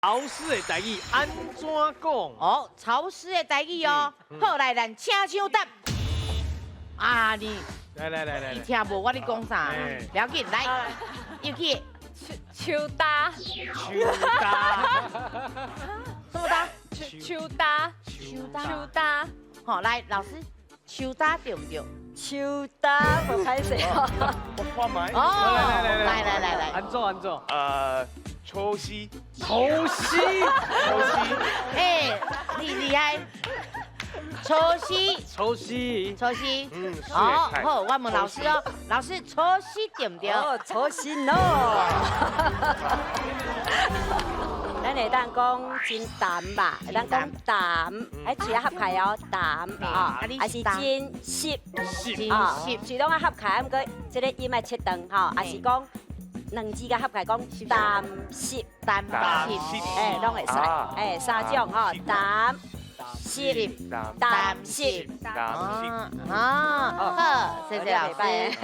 潮濕的台語按怎講？哦，潮濕的台語哦。好，來，咱請搶答。啊，你來來來來，你聽無我咧講啥？不要緊，來，入去。樹焦。樹焦。什麼焦？樹焦。樹焦。樹焦。好，來，老師，樹焦對毋對？樹焦，無歹勢哦。我看覓。哦，來來來來來，按怎按怎？潮濕。潮濕。潮濕。哎，你厲害。潮濕。潮濕。潮濕。嗯，好，好，我問老師哦，老師，潮濕對毋對？哦，潮濕喏。咱會當講真淡吧，會當講淡，哎，喙仔合開哦，淡啊，還是真濕，真濕，喙攏愛合開，毋過這個音愛切斷吼，還是講兩字共合開講淡濕，淡濕，哎，攏會使，哎，三種吼，淡濕，淡濕，淡濕，啊，好，謝謝老師。